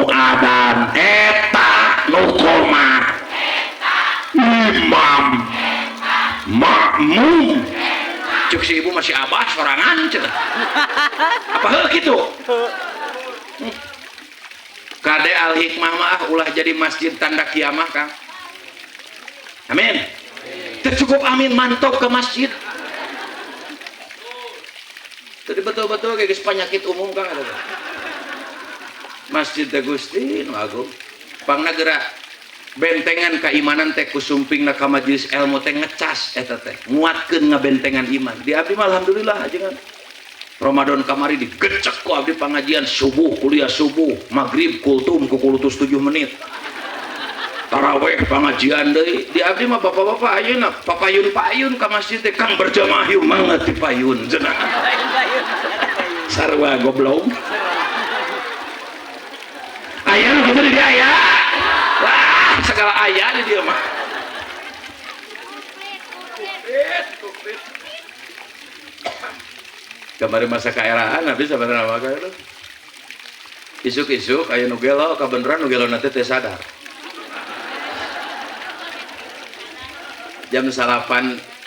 Nu adan eta nu qomat imam makmum cek si ibu masih abah sorangan cenah apa heuh kitu kade al hikmah mah ulah jadi masjid tanda kiamah Kang. Amin. Teu cukup amin mantap ke masjid. Tadi betul-betul kayak geus penyakit umum Kang eta. Masjid teh Gusti nu agung. Pangna geura bentengan keimanan teh kusumpingna ka majelis ilmu teh ngecas eta teh, nguatkeun ngabentengan iman. Di abdi mah alhamdulillah ajengan. Ramadan kamari digecek ku abdi pangajian subuh, kuliah subuh, maghrib kultum ku kulutus 7 menit. Taraweh pangajian deui. Di abdi mah bapak-bapak ayeuna papayun-payun ka masjid teh Kang berjamaah yeuh mangga ti payun cenah. Sarua goblok. Aya nu kitu di dieu aya. Wah, segala aya di dieu mah. Kamari masa kaeraan habis sabarana mah ka isuk-isuk aya nu gelo kabeneran nu gelo teh teu sadar. Jam 9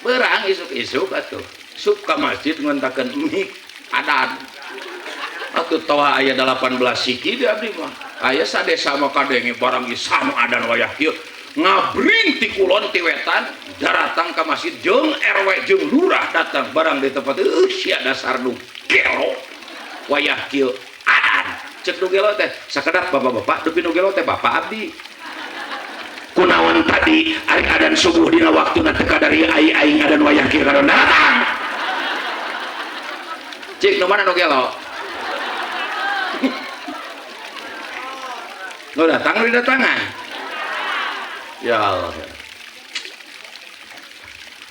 berang isuk-isuk atuh. Sup ka masjid ngontakeun mik adan. Atuh toa aya 18 siki di abdi mah. Aya sadesa mah kadenge barang isanu adan wayah kieu. Ngabring ti kulon ti wetan daratang ka masjid jeung RW jeung lurah datang barang di tempat sia dasar nu gelo wayah kieu adan. Cek nu gelo teh sakedap bapak-bapak dupi nu gelo teh bapak abdi. Kunaon tadi ari adan subuh dina waktuna teu kadari ai aing adan wayah kieu kadon datang. Cik nu mana nu gelo? Nu datang nu didatangan. Ya Allah.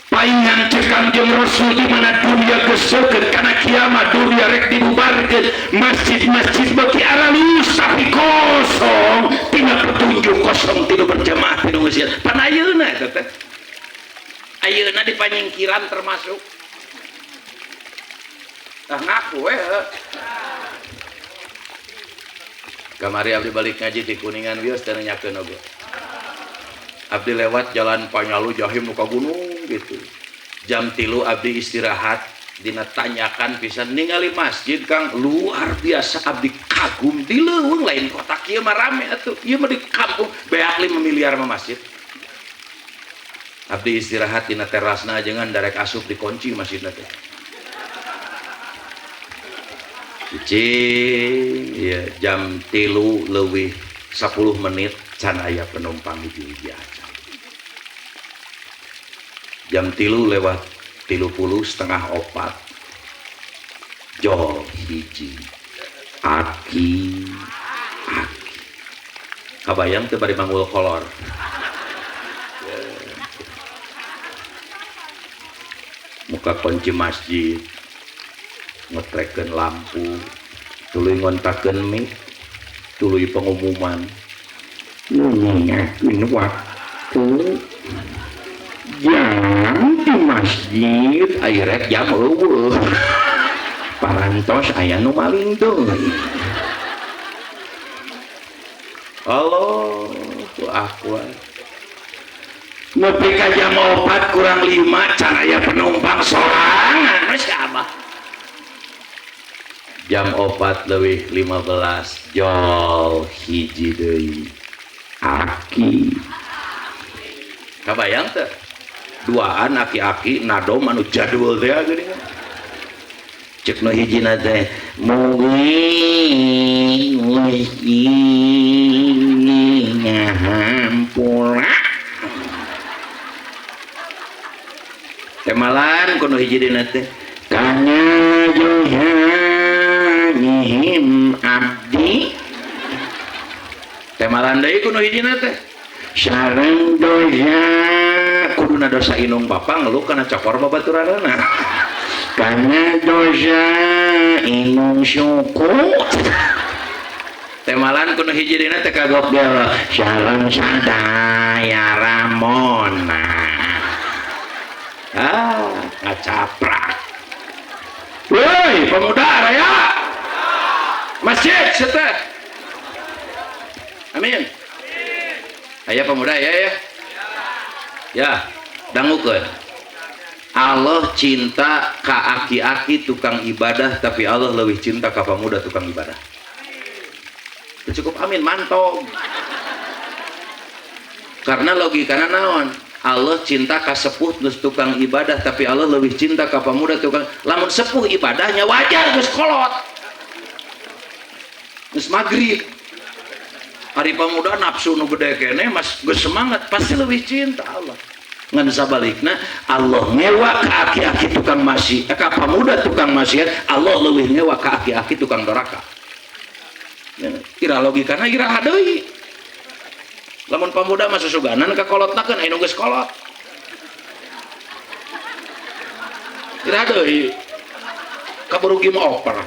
Paingan cek Kangjeng Rasul di mana dunia geseukeun kana kiamat dunia rek dibubarkeun masjid-masjid beuki aralus tapi kosong tina petunjuk kosong tilu berjamaah tilu ngeusian pan ayeuna eta teh ayeuna di panyingkiran termasuk tah ngaku we kamari abdi balik ngaji di Kuningan wios teh nanyakeun oge abdi lewat jalan Panyalu Jahim nu ka gunung gitu. Jam 3 abdi istirahat dina tanyakan pisan ningali masjid Kang luar biasa abdi kagum di leuweung lain kota kieu mah rame atuh ieu mah di kampung beak 5 miliar mah masjid. Abdi istirahat dina terasna ajengan darek asup dikunci masjidna teh. Cicing ya jam 3 leuwih 10 menit can aya penumpang hiji-hiji acan. Jam 3 lewat 30 setengah 4 jol hiji aki aki kabayang teu bari manggul kolor muka kunci masjid ngetrekeun lampu tuluy ngontakeun mic tuluy pengumuman ngingatkeun waktu jam di masjid aya rek jam eueuh parantos aya nu maling deui. Allahu akbar. Nepi ka jam 4 kurang 5 can aya penumpang sorangan geus abah. Jam 4 leuwih 15 jol hiji deui aki. Kabayang teh duaan aki-aki nadom anu jadul teh geuning. Cek nu hijina teh mugi mugi ngahampura. Temalan kuno hiji dina teh kana johanihim abdi. Temalan deui kuno hijina teh sareng dosa kuduna dosa inung bapa ngeluh kana cokor babaturanana kana dosa inung syuku. Temalan kuno hiji dina teh kagok gelo sareng sadaya ramona. Ah, ngacaprak. Woi, pemuda raya. Masjid seteh. Amin. Aya pemuda ya ya. Ya, dangukeun. Allah cinta ka aki-aki tukang ibadah, tapi Allah lebih cinta ka pemuda tukang ibadah. Cukup amin mantog. Karena logikana naon? Allah cinta ka sepuh terus tukang ibadah, tapi Allah lebih cinta ka pemuda tukang. Lamun sepuh ibadahnya wajar geus kolot. Geus magrib. Ari pemuda nafsu nu gede keneh mas geus semangat pasti lebih cinta Allah. Ngan sabalikna Allah ngewa ka aki-aki tukang maksiat, ka pemuda tukang maksiat, Allah leuwih ngewa ka aki-aki tukang doraka. Ira logikana iraha deui. Lamun pemuda mah susuganan ka kolotnakeun aya nu geus kolot. Iraha deui. Kaburu game over.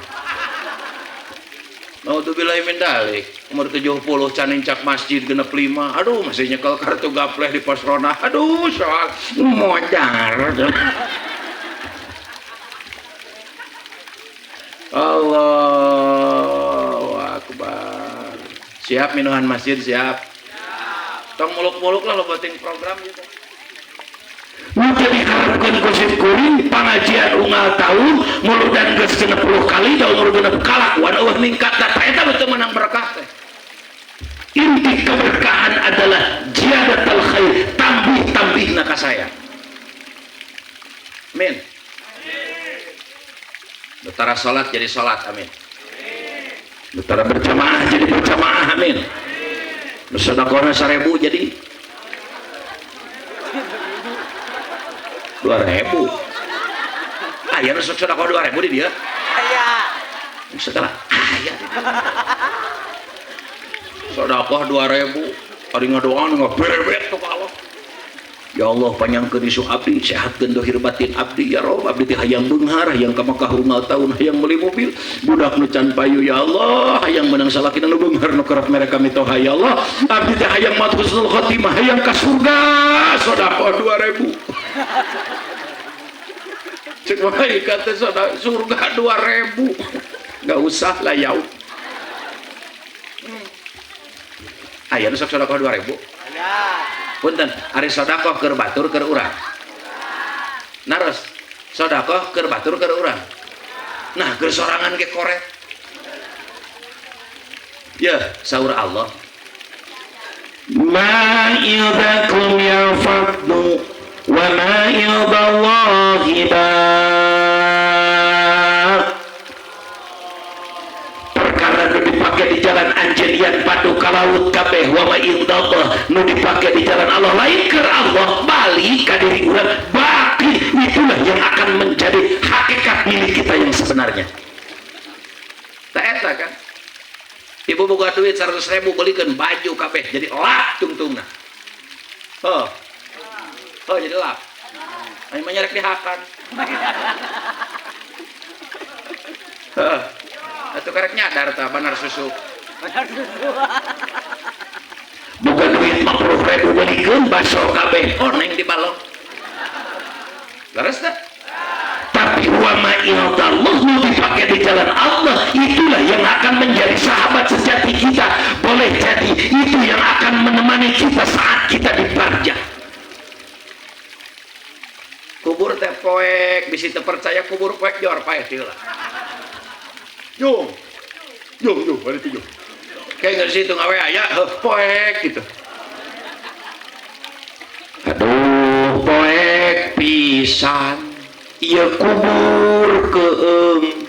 Naudzubillahi min dzalik. Umur 70 can nincak masjid 65. Aduh masih nyekel kartu gapleh di pos ronda. Aduh soal modar. Allahu akbar. Siap minuhan masjid siap. Tong muluk-muluk lah lo buatin program gitu. Nu jadi kaharepkeun ku sim kuring pangajian unggal taun muludan geus 60 kali da umur 60 kalakuan eueuh ningkat da eta betul menang berkah teh. Inti keberkahan adalah ziyadatul khair, tambih-tambihna ka saya. Amin. Betara salat jadi salat, amin. Betara berjamaah jadi berjamaah, amin. Sedekahna 1000 jadi 2000. Aya nu sedekah 2000 di dia. Aya. Segala aya. Sedekah 2000, ari ngadoan ngaberebet ka Allah. Ya Allah panjangkeun isu abdi, sehatkeun dohir batin abdi ya Rob, abdi teh hayang beunghar, hayang ka Mekah unggal taun, hayang meuli mobil, budak nu can payu ya Allah, hayang meunang salakina nu beunghar nu kerep mere kami toha ya Allah, abdi teh hayang mat husnul khotimah, hayang ka surga, sedekah 2000. Cek malaikat teh surga 2000. Enggak usah lah yau. Aya nu sok sedekah 2000. Aya. Punten, ari sedekah keur batur keur urang. Naros, sedekah keur batur keur urang. Nah, keur sorangan ge koret. Ya, saur Allah. Ma idakum ya fadlu wa ma idallahi baq. Perkara nu dipake di jalan anjeun yan padu ka laut kabeh wa ma indallah nu dipake di jalan Allah lain keur Allah balik ka diri urang baqi, itulah yang akan menjadi hakikat milik kita yang sebenarnya. Tak eta kan? Ibu boga duit 100.000 belikeun baju kabeh jadi lap tungtungna. Oh. Oh jadi lap. Ayo mah nyarek dihakan. Heuh. Atuh karek nyadar tah banar susu. Banar susu. Boga duit 50.000 belikeun baso kabeh oneng di balong. Leres teh? Tapi wa ma indallah dipakai di jalan Allah, itulah yang akan menjadi sahabat sejati kita. Boleh jadi itu yang akan menemani kita saat kita di barzah. Kubur teh poek, bisi teu percaya kubur poek jor paeh teh heula. Jung. Jung, jung, bari tujuh. Kayak nggak situ ngawe aya, heuh poek gitu. Aduh, poek pisan. Ieu kubur keung.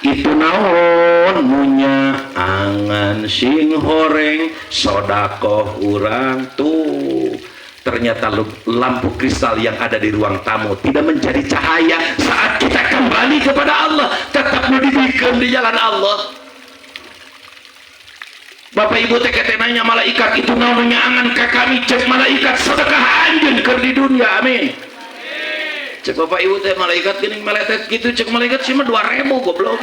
Itu naon munya angan sing horeng sodakoh urang tuh. Ternyata lampu kristal yang ada di ruang tamu tidak menjadi cahaya saat kita kembali kepada Allah, tetap diberikan di jalan Allah. Bapak Ibu teh nanya malaikat itu naonnya angan ka kami, cek malaikat sedekah anjeun keur di dunia, amin. Cek Bapak Ibu teh malaikat geuning meletet gitu, cek malaikat sih mah 2000 goblok.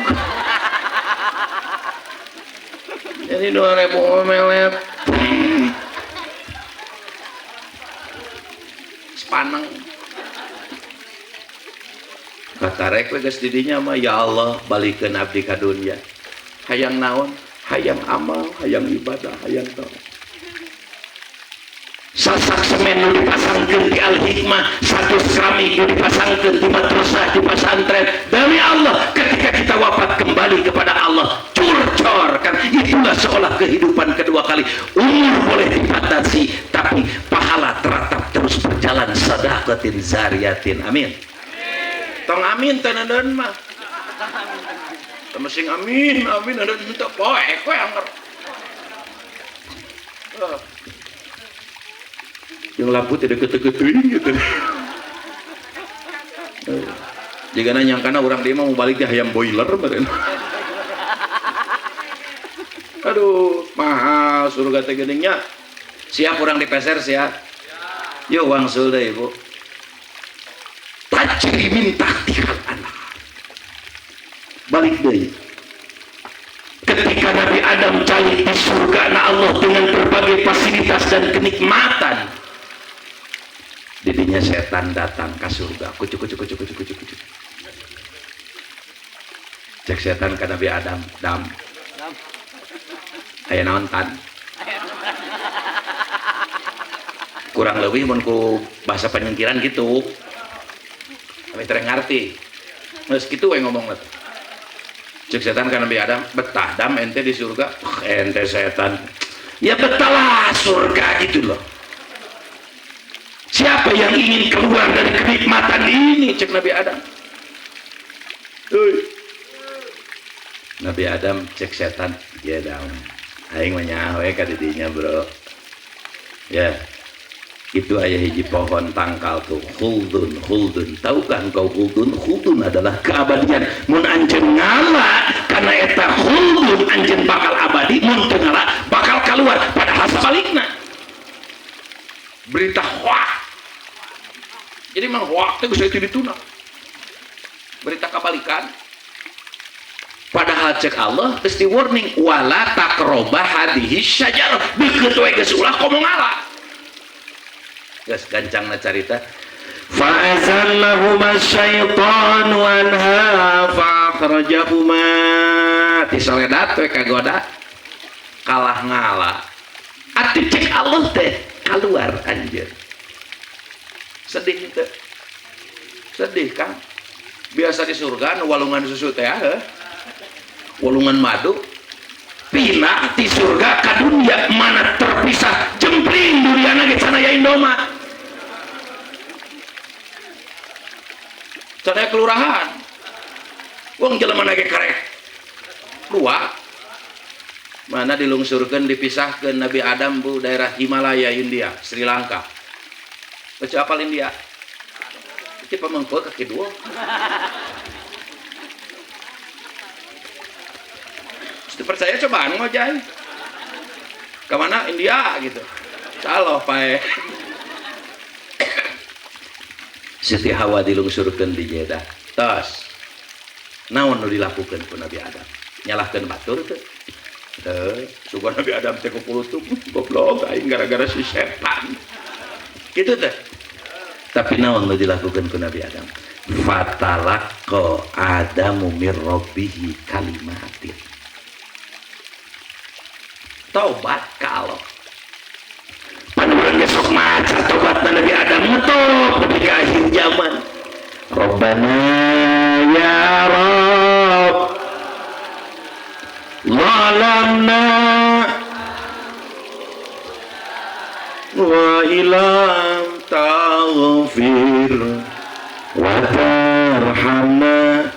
Jadi 2000 melet. Paneng. Katarek we geus di dinya mah ya Allah balikeun abdi ka dunya. Hayang naon? Hayang amal, hayang ibadah, hayang taat. Sasak semen nu dipasangkeun di Al Hikmah, satu keramik nu dipasangkeun di madrasah, di pesantren. Demi Allah, ketika kita wafat kembali kepada Allah, curcor kan. Itulah seolah kehidupan kedua kali. Umur boleh dibatasi, tapi pahala teratap terus berjalan, sadaqatin zariyatin. Amin. Tong amin teh neundeun mah. Teu sing amin, amin neundeun teu poek we anger. Yang lampu tidak ketek-keteuing gitu. Jigana nyangkana urang dia mah mau balik di hayam boiler meureun. Aduh, mahal surga teh geuning nya. Siap urang dipeser siap. Yuk wangsul deui Ibu. Tajri min tahtihal anhar. Balik deui. Ketika Nabi Adam cari di surga na Allah dengan berbagai fasilitas dan kenikmatan, didinya setan datang ke surga. Kucuk kucuk kucuk kucuk kucuk kucuk. Cek setan ke Nabi Adam, dam. Aya naon tan? Kurang lebih mun ku bahasa penyingkiran gitu. Kami teu ngarti. Geus kitu we ngomongna teh. Cek setan ke Nabi Adam, betah dam ente di surga. Ente setan. Ya betahlah surga gitu loh. Siapa yang ingin keluar dari kenikmatan ini? Cek Nabi Adam. Hei. Nabi Adam cek setan, ya dam. Aing mah nyaho ka didinya, bro. Ya. Itu aya hiji pohon tangkal tuh, khuldun, khuldun. Tahukah engkau khuldun? Khuldun adalah keabadian. Mun anjeun ngala kana eta khuldun, anjeun bakal abadi, mun teu ngala bakal keluar. Padahal sabalikna. Berita hoak. Jadi mang hoak teh geus itu dituna. Berita kabalikan. Padahal cek Allah geus di warning wala taqroba hadhihi syajarah. Deukeut we geus ulah komo ngala. Geus gancangna carita. Fa'azallahuma syaitanu anha fa'akhrajahuma. Tisaledat we kagoda kalah ngala. Atuh cek Allah teh keluar anjir. Sedih itu. Sedih kan. Biasa di surga nu walungan susu teh heuh. Walungan madu. Pindah di surga ka dunia mana terpisah jempling duriana ge canaya Indoma. Canaya kelurahan. Wong jelema ge karek dua. Mana dilungsurkeun dipisahkeun Nabi Adam bu daerah Himalaya India, Sri Lanka. Baca apal India? Itu pamengpeuk kaki dua. Itu percaya cobaan ngojay. Ke mana India gitu. Salah pae. Siti Hawa dilungsurkeun di Jeddah. Tos. Naon nu dilakukeun ku Nabi Adam? Nyalahkeun batur teu? Teu, sugan Nabi Adam teh kukulutuk, goblok aing gara-gara si setan. Gitu teh. Tapi naon nu dilakukeun ku Nabi Adam? Fatalaqqa Adamu mir rabbihi kalimatin. Tobat ka Allah. Pan urang ge sok maca tobatna Nabi Adam ngetop nepi ka akhir zaman. Rabbana ya Rabb zalamna wa ilam taghfir wa tarhamna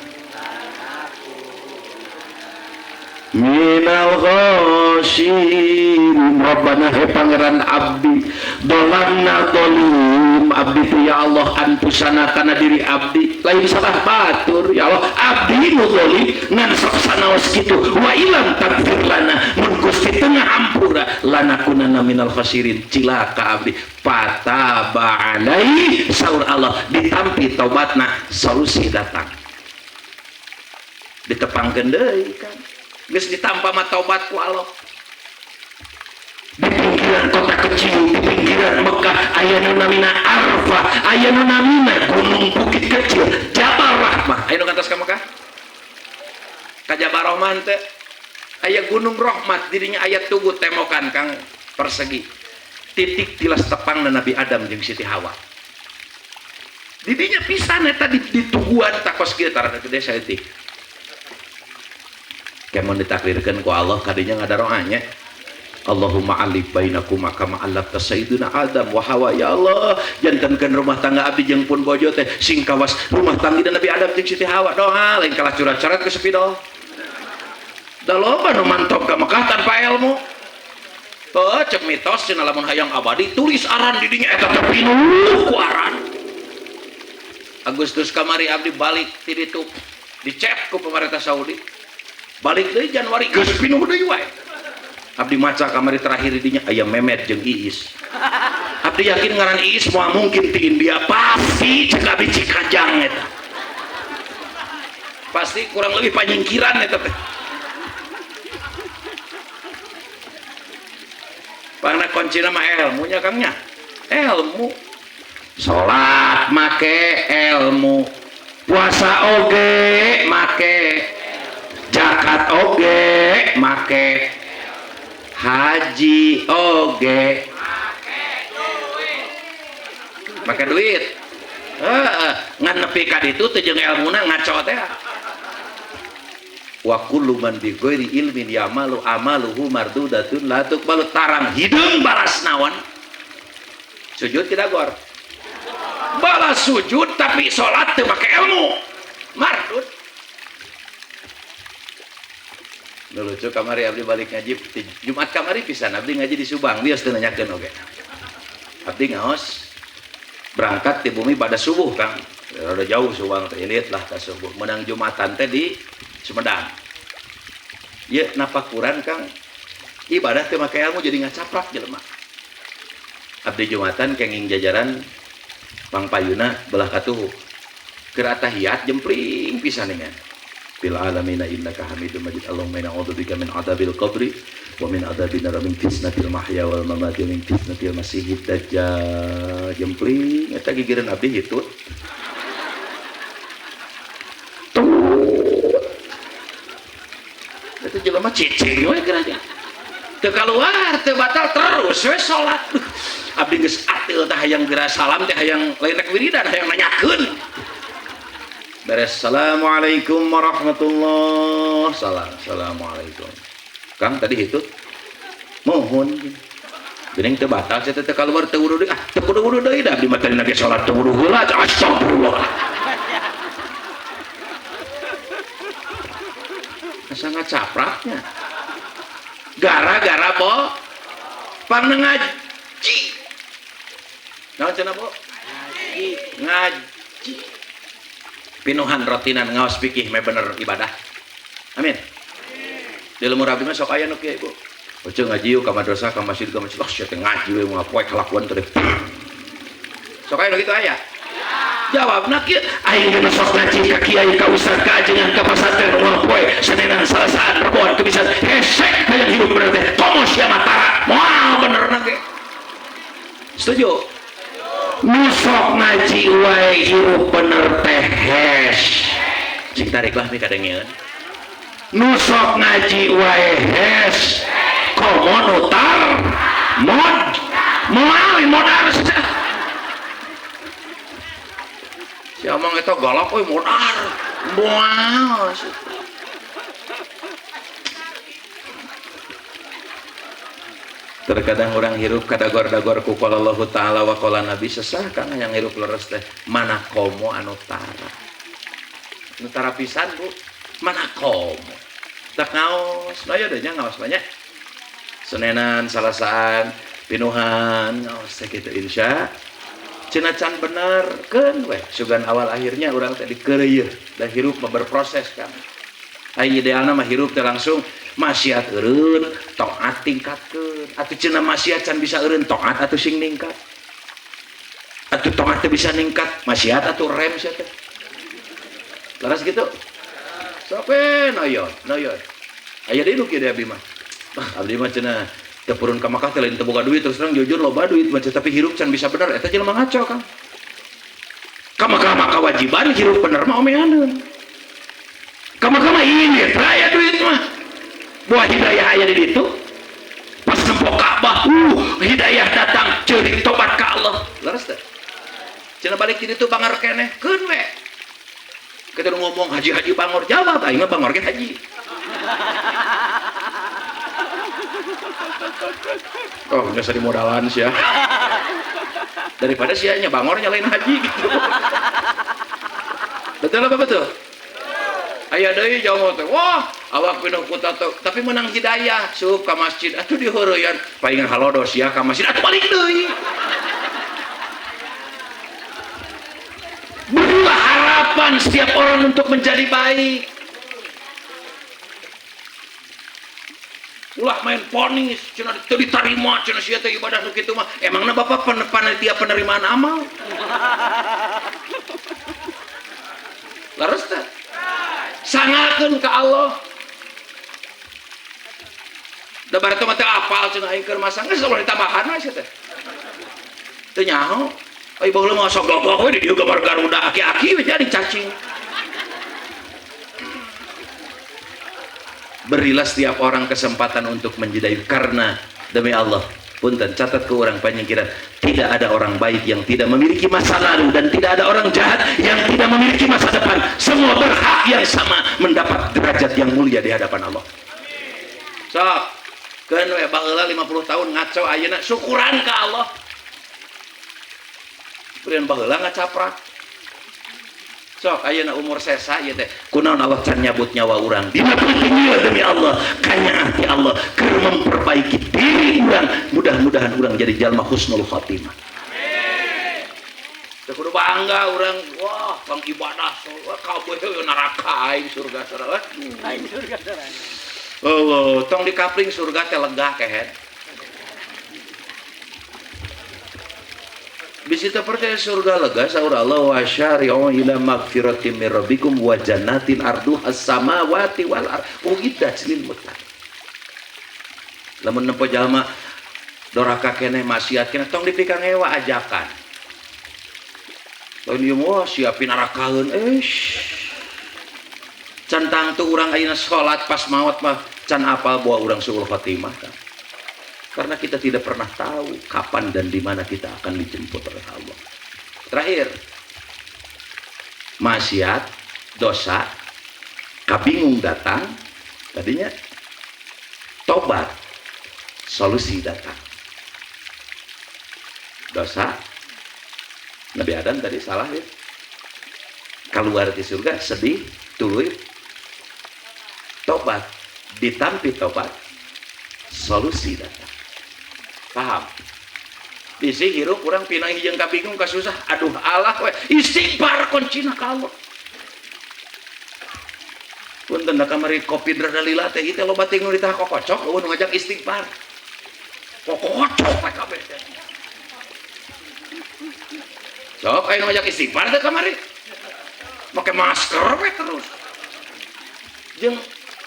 minal ghashirin. Rabbana he pangeran abdi, dolamna dolim abdi teh ya Allah anfusana kana diri abdi, lain salah batur ya Allah abdi nu dolim ngan sok sanaos kitu wa ilam takfir lana mun Gusti teu ngahampura lanakunanna minal khasirin. Cilaka abdi. Fataba alaihi saur Allah, ditampi taubatna, solusi datang, ditepangkeun deui kan geus ditampa mah taubat ku Allah. Di pinggiran kota kecil, di pinggiran Mekah aya nu namina Arfah, aya nu namina gunung bukit kecil Jabal Rahmah. Aya nu kantos ka Mekah? Ka Jabal Rahmah teh Aya Gunung Rahmat dirinya aya tugu temokan Kang persegi. Titik tilas tepangna Nabi Adam jeung Siti Hawa. Didinya pisan eta di tuguan takos kieu tara gede saeutik. Kemun ditakdirkeun ku Allah kadinya ngadaroanya. Allahumma alif bainakuma kama allafta sayyidina Adam wa Hawa. Ya Allah, jantenkeun rumah tangga abdi jeung pun bojo teh sing kawas rumah tangga Nabi Adam jeung Siti Hawa. Doa lain kalah curhat-curhat ke spidol. Da loba nu mantog ka Mekah tanpa ilmu. Heuh, cek mitos cenah lamun hayang abadi tulis aran di dinya eta teh pinuh ku aran. Agustus kamari abdi balik ti ditu dicek ku pemerintah Saudi. Balik deui Januari geus pinuh deui wae. Abdi maca kamari terakhir dinya aya Memet jeung Iis. Abdi yakin ngaran Iis moal mungkin ti India, pasti cek abdi Cikajang eta. Pasti kurang lebih panyingkiran eta teh. Pangna kuncina mah ilmunya Kang nya. Ilmu. Salat make ilmu, puasa oge make, zakat oge make, haji oge make duit. Heeh, ngan nepi ka ditu teu jeung elmuna ngaco teh. Wa kullu man bi ghairi ilmin ya'malu amaluhu mardudatun la tuqbalu. Tarang hideung balas naon? Sujud tidak gor. Balas sujud tapi salat teu make ilmu. Mardud. Nu lucu kamari abdi balik ngaji Jumat kamari pisan abdi ngaji di Subang bios teu nanyakeun oge. Abdi ngaos berangkat di bumi pada subuh Kang. Rada jauh Subang teh ilit lah ka subuh. Menang Jumatan teh di Sumedang. Ieu napakuran Kang ibadah teu make ilmu jadi ngacaprak jelema. Abdi Jumatan kenging jajaran pangpayuna belah katuhu. Keur atahiyat jempling pisan dengan. Bil alamina innaka Hamidum Majid. Allahumma inna a'udzubika min adzabil qabri wa min adzabin nar min fitnatil mahya wal mamati min fitnatil masiihid dajjal. Jempling eta gigireun abdi hitut. Tut. Eta jelema cicing we geura nya. Teu kaluar, teu batal terus we salat. Abdi geus ateul teh hayang geura salam teh hayang lain rek wiridan hayang nanyakeun. Beres, assalamualaikum warahmatullah. Salam, assalamualaikum. Kang tadi hitut mohon. Geuning teu batal sia teh kaluar teu wudu deui. Ah, teu kudu wudu deui da abdi mah tadi nage salat teu wudu heula. Astagfirullah. Asa ngacapraknya. Gara-gara bo pang ngaji. Naon cenah bo? Ngaji. Ngaji. Pinuhan rotinan ngaos fikih meh bener ibadah. Amin. Di lemur abdi mah sok aya nu kieu ibu. Oce ngaji yuk ka madrasah ka masjid ka masjid. Oh sia teh ngaji we moal poe kalakuan teh. Sok aya nu kitu aya? Jawabna kieu, aing geus sok ngaji ka kiai ka ustaz ka ajengan ka pasantren moal poe Senenan Salasaan Reboan Kemisan hesek hayang hidup bener teh. Komo sia matara moal benerna ge. Setuju? Nu sok ngaji wae hirup bener teh hes. Cing tarik lah mi kadengeun. Nu sok ngaji wae hes. Komo nu tar mod moal modar. Si omong eta galak euy modar. Moal. Terkadang orang hirup kadagor-dagor ku qala Allahu ta'ala wa qala Nabi sesah kang yang hirup leres teh mana komo anu tara. Nu tara pisan Bu, mana komo. Tak ngaos, nah ya nya ngaos banyak. Senenan, Salasaan, pinuhan ngaos teh kitu insya. Cenah can bener keun we sugan awal akhirnya urang teh dikeureuyeun da hirup mah berproses kan. Ai idealna mah hirup teh langsung maksiat eureun, taat tingkatkeun. Atuh cenah maksiat can bisa eureun, taat atuh sing ningkat. Atuh taat teh bisa ningkat, maksiat atuh rem sia teh. Leres kitu? Sok we noyon, noyon. Aya deui nu kieu abdi mah. Ah, abdi mah cenah teu purun ka Makkah teh lain teu boga duit terus terang jujur loba duit mah tapi hirup can bisa bener eta jelema ngaco Kang. Ka Makkah mah kewajiban hirup bener mah omeaneun. Ka Makkah mah ini raya duit mah. Buah hidayah aya di ditu. Pas nempo Ka'bah, hidayah datang, ceurik tobat ka Allah. Leres teh? Cenah balik di ditu bangor keneh, keun we. Kita ngomong haji-haji bangor, jawab aing mah bangor ge haji. Oh, biasa dimodalan sih ya. Daripada sianya bangor nyalain haji gitu. Betul apa betul? Aya deui jauh teh. Wah, awak pinuh ku tato, tapi menang hidayah sup ka masjid atuh diheureyan palingan halodos ya ka masjid atuh balik deui. Berilah harapan setiap orang untuk menjadi baik. Ulah main ponis, cenah teu ditarima, cenah sia teh ibadah nu kitu mah. Emangna bapak panitia penerimaan amal? Leres teh? Sangakeun ka Allah. Da bareto mah teu apal cenah aing keur masang geus ulah ditambahan we sia teh. Teu nyaho. Ai baheula mah sok gogok we di dieu gambar Garuda aki-aki we jadi cacing. Berilah setiap orang kesempatan untuk menjadi karena demi Allah. Punten catat ke orang panyingkiran, tidak ada orang baik yang tidak memiliki masa lalu dan tidak ada orang jahat yang tidak memiliki masa depan. Semua berhak yang sama mendapat derajat yang mulia di hadapan Allah. Sok, keun we baheula 50 tahun ngaco ayeuna syukuran ka Allah. Berian baheula ngacaprak. Sok ayeuna umur sesa ieu teh kunaon Allah can nyabut nyawa urang. Dina penting demi Allah, kanyaah ti Allah keur memperbaiki diri urang, mudah-mudahan urang jadi jalma husnul khatimah. Amin. Teu kudu bangga urang, wah pang ibadah kabeh neraka aing surga sareng. Aing surga sareng. Allah, tong dikapling surga teh lega kehed. Bisa percaya surga lega saur Allah wa syari'u ila magfiratin mir rabbikum wa jannatin arduha samawati wal ard uiddat lil muttaqin. Lamun nempo jalma doraka keneh maksiat keneh tong dipikangewa ajakan. Lamun ieu mah siapin nerakaeun can tangtu urang ayeuna salat pas maot mah can apal bawa urang suul khotimah. Karena kita tidak pernah tahu kapan dan di mana kita akan dijemput oleh Allah. Terakhir, maksiat, dosa, kabingung datang, tadinya tobat, solusi datang. Dosa, Nabi Adam tadi salah ya. Keluar di surga, sedih, tuluy, tobat, ditampi tobat, solusi datang. Paham? Bisi hirup urang pinang jeung kabingung kasusah, aduh Allah we, istighfar kuncina ka Allah. Punten da kamari kopi rada lila teh ieu teh loba teh nu ditah kokocok eueuh nu ngajak istighfar. Kokocok we kabeh teh. Sok aya nu ngajak istighfar teh kamari. Make masker we terus. Jeung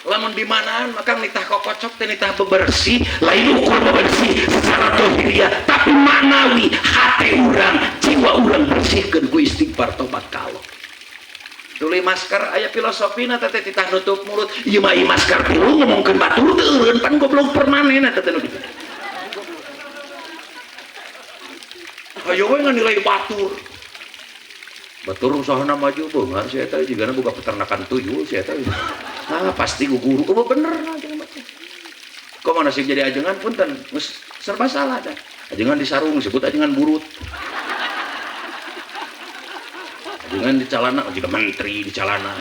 lamun di manaan maka nitah kokocok teh nitah bebersih, lain ukur bebersih secara dohiriah tapi manawi hati urang, jiwa urang bersihkeun ku istighfar tobat ka Allah. Tuluy masker aya filosofina teh titah nutup mulut, ieu mah ieu masker tilu ngomongkeun batur teu eureun pan goblok permanen eta teh nu kitu. Hayo we nganilai batur. Batur usahana maju beunghar sia eta jigana boga peternakan tuyul sia eta. Ah pasti guru, oh bener ajengan. Kok mana sih jadi ajengan punten, geus serba salah dah. Ajengan disarung disebut ajengan burut. Ajengan di calana, oh, jika menteri di calana.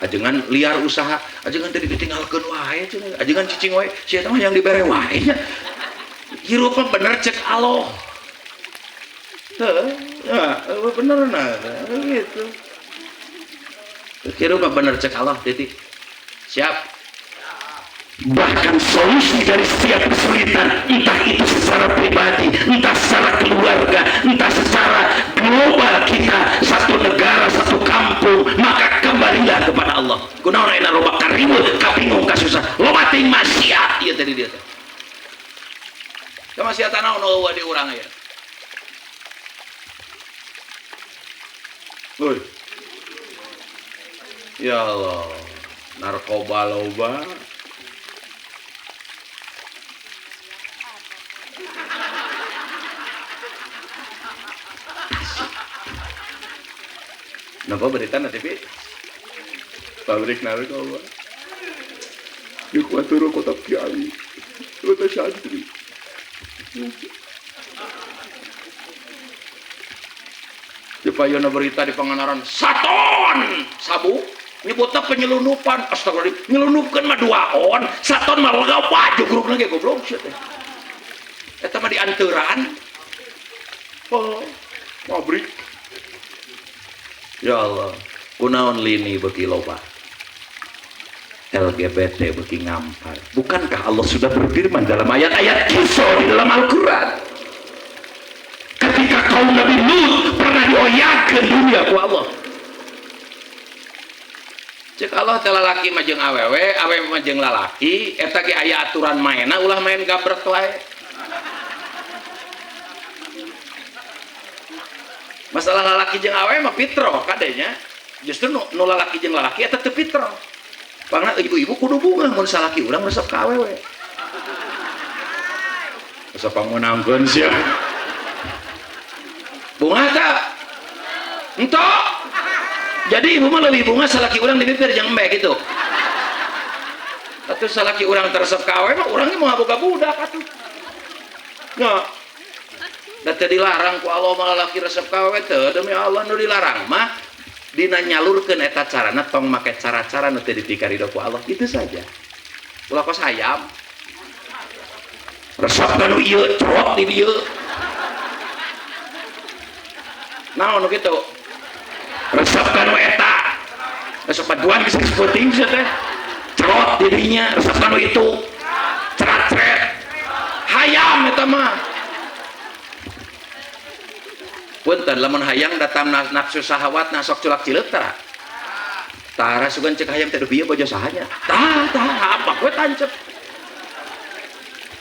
Ajengan liar usaha, ajengan teh ditinggalkeun wae cenah. Ajengan cicing wae, sia mah yang dibere wae nya. Hirup mah bener cek Allah. Heuh, ya, bener nah gitu. Hirup mah bener cek Allah titik. Siap. Bahkan solusi dari setiap kesulitan, entah itu secara pribadi, entah secara keluarga, entah secara global kita, satu negara, satu kampung, maka kembalilah kepada Allah. Kunaon ayeuna loba kariweuh, kabingung, kasusah, loba teuing maksiat ieu teh di dieu teh. Kamaksiatan naon eueuh di urang ieu? Woi. Ya Allah, narkoba loba. Napa berita na TV? Pabrik narkoba. Di kuaturo kota kiai. Kota santri. Di payona berita di Pangandaran saton sabu nyebutna penyelundupan. Astagfirullahaladzim, nyelundupkeun mah 2 on, saton mah lega wajugrugna ge goblok sia teh. Eta mah dianteuran. Oh, pabrik. Ya Allah, kunaon lini beuki loba. LGBT beuki ngampar. Bukankah Allah sudah berfirman dalam ayat-ayat kisah di dalam Al-Qur'an? Ketika kaum Nabi Lut pernah dioyakeun dunia ku Allah. Cek Allah teh lalaki mah jeung awewe, awewe mah jeung lalaki, eta ge aya aturan maena ulah main gabrek wae. Masalah lalaki jeung awewe mah fitrah kadenya. Justru nu lalaki jeung lalaki eta teu fitrah. Pangna ibu-ibu kudu bungah mun salaki urang resep ka awewe. Resep pangunangkeun sia. Bungah teh? Entok. Jadi ibu mah leuwih bunga salaki urang di bibir jeung embe gitu. Atuh salaki urang teresep ka awewe mah urang ge moal boga budak atuh. Nya. Da teu dilarang ku Allah mah lalaki resep ka awewe teu, demi Allah nu dilarang mah dina nyalurkeun eta carana tong make cara-cara nu teu dipikarido ku Allah. Itu saja. Ulah kos hayam. Resep ka nu ieu, cerot di dieu. Naon nu kitu? Resep ka nu eta. Resep paduan geus penting sia teh. Cerot dirinya, resep ka nu itu. Cerat-ceret. Hayam eta mah. Punten lamun hayang datang nafsu sahawat sok culak cileuk tara. Tara sugan cek hayam teh duh bieu bojo sahanya. Tah tah apa we tancep.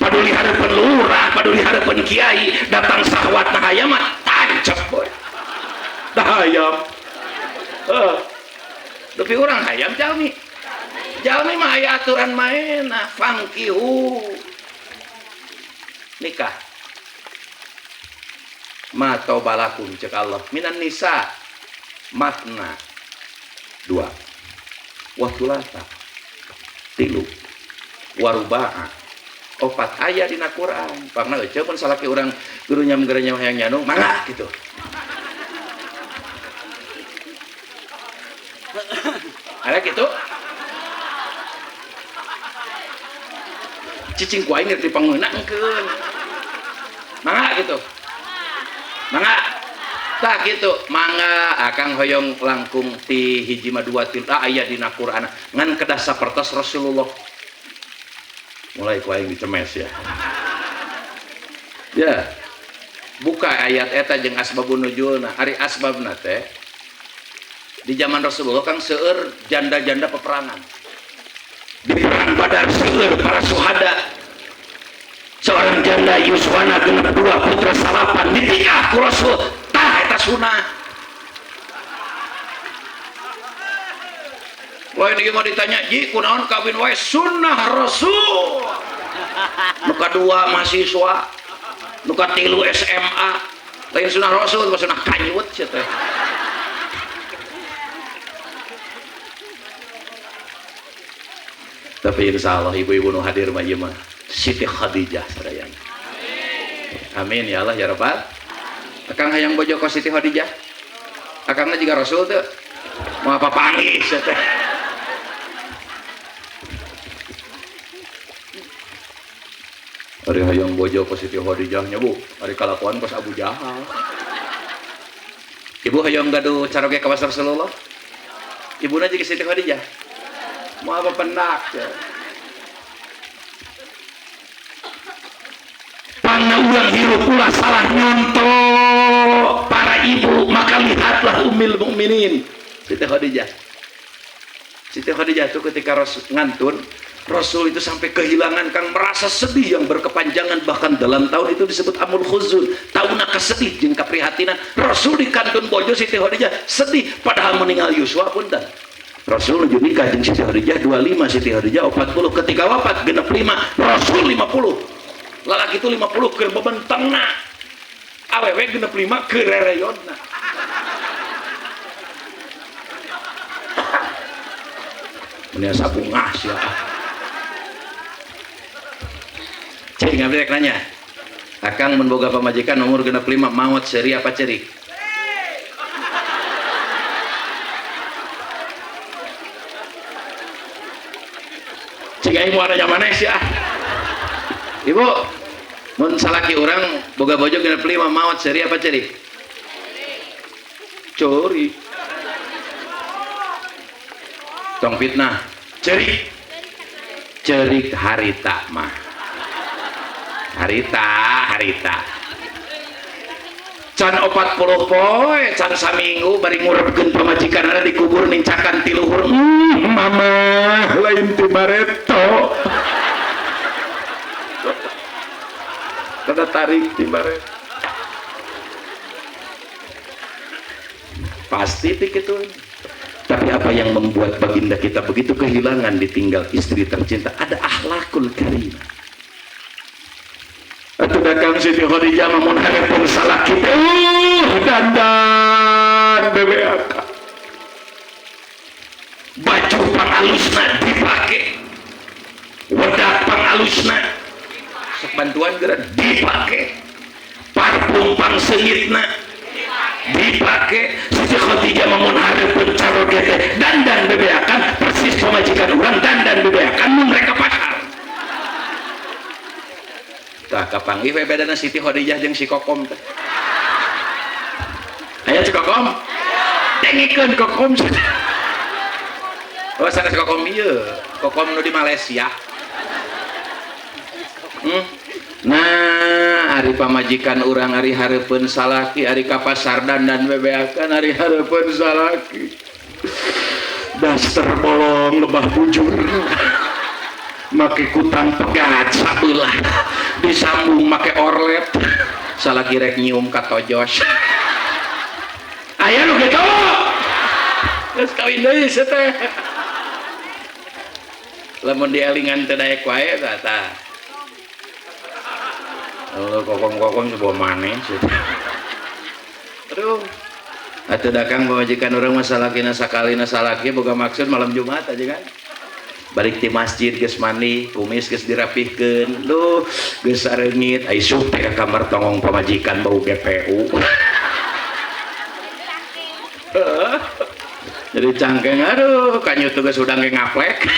Paduli hareupeun lurah, paduli hareupeun kiai, datang sahawatna hayam mah tancep we. Dah hayam. Tapi orang hayam jalmi. Jalmi mah aya aturan maena, fangkihu. Nikah. Ma taubalakum cek Allah minan nisa matna 2 wa thulatha 3 wa ruba'a 4 aya dina Quran. Pangna euceu mun salaki urang gerunyam-gerunyam hayang nyanu mangga gitu. Ada gitu? Cicing ku aing rek dipangeunangkeun. Mangga gitu. Mangga. Tah kitu, mangga akang hoyong langkung ti hiji mah 2 ti aya dina Quran. Ngan kedah sapertos Rasulullah. Mulai ku aing dicemes ya. Ya. Buka ayat eta jeung asbabun nuzulna. Ari asbabna teh di zaman Rasulullah kang seueur janda-janda peperangan. Di perang Badar seueur para suhada. Seorang janda Yuswana genep 2 putra salapan ditikah ku Rasul. Tah eta sunah. Lain ieu mah ditanya, "Ji, kunaon kawin wae sunnah Rasul?" Nu kadua mahasiswa, nu katilu SMA, lain sunnah Rasul, mah sunnah kanyut sia teh. Tapi insya Allah ibu-ibu nu hadir mah ieu mah Siti Khadijah sadayana. Amin ya Allah ya Rabbal. Akang hayang bojo ka Siti Khadijah. Akangna jiga Rasul teu. Moal papanggih sia teh. Ari hayang bojo ka Siti Khadijah nya Bu, ari kalakuan kos Abu Jahal. Ibu hayang gaduh caroge ka Rasulullah. Ibuna jiga Siti Khadijah. Mau apa pendak ya. Pangna urang hirup ulah salah nyonto para ibu, maka lihatlah Ummul Mukminin Siti Khadijah. Siti Khadijah itu ketika Rasul ngantun, Rasul itu sampai kehilangan kang merasa sedih yang berkepanjangan, bahkan dalam tahun itu disebut Amul Khuzun, tahun kesedih jeung kaprihatinan. Rasul dikantun bojo Siti Khadijah sedih padahal meninggal Yuswa punten. Rasul nuju nikah jeung Siti Khadijah 25, Siti Khadijah 40, ketika wafat genep 5, Rasul 50. Lalaki itu 50 keur bebentengna. Awewe genep 5 keur rereyodna. Mun asa bungah sia. Cing abdi rek nanya. Akang mun boga pamajikan umur 65 maot seuri apa ceurik? Cing aing moal nanya maneh sia. Ibu, mun salaki urang boga bojo 65 maot seuri apa ceurik? Curi. Tong fitnah. Ceurik. Ceurik harita mah. Harita, harita. Can 40 poe, can saminggu bari ngurepkeun pamajikanana dikubur nincakan ti luhur. Mama lain ti bareto. Kada tarik ti bareto. Pasti ti kitu. Tapi apa yang membuat baginda kita begitu kehilangan ditinggal istri tercinta? Ada akhlakul karimah. Atuh datang Siti Khadijah mun hareupeun salaki teh dandan BBAK. Baju pangalusna dipake. Wedak pangalusna sok bantuan geura dipake. Parfum pangseungitna dipake. Siti Khadijah mun hareupeun caroge teh dandan bebeakan persis pamajikan urang dandan bebeakan mun rek ka pasar. Tah kapanggih we bedana Siti Khadijah jeung si Kokom teh. Aya si Kokom? Dengikeun Kokom. Oh sanes Kokom ieu, Kokom nu di Malaysia. Nah, ari pamajikan urang ari hareupeun salaki, ari ka pasar dandan bebeakan ari hareupeun salaki. Daster bolong lebah bujur. Make kutang pegat sabelah disambung make orlet salaki rek nyium ka tojos. Aya nu kitu geus kawin deui sia teh. Lamun dielingan teu daek wae tah tah. Allah kokom-kokom sebuah maneh sia teh. Aduh atuh dakang pamajikan urang mah salakina sakalina salaki boga maksud malam Jumat aja kan. Balik di masjid geus mandi, kumis geus dirapihkeun, duh geus sareungit, ai isup teh ka kamar tongong pamajikan bau GPU. Jadi cangkeng aduh kanyut geus udang ge ngaplek.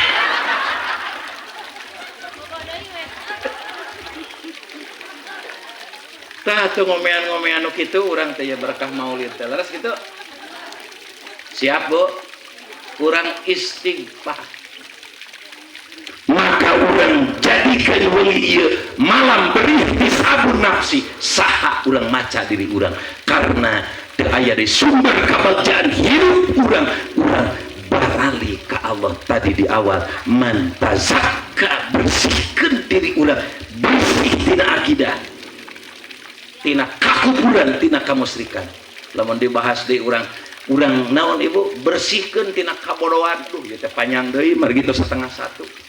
Tah tuh ngomean-ngomean nu kitu urang teh ya berkah maulid teh. Leres kitu. Siap, Bu. Urang istighfar. Maka urang jadikan wengi ieu malam berihtisabun nafsi, saha urang maca diri urang karena teu aya di sumber kabagjaan hidup urang, urang barali ka Allah tadi di awal man tazakka, bersihkeun diri urang, bersih tina akidah, tina kakufuran, tina kamusyrikan. Lamun dibahas deui urang urang naon ibu bersihkeun tina kabodohan, duh ieu teh panjang deui margi tos 12:30.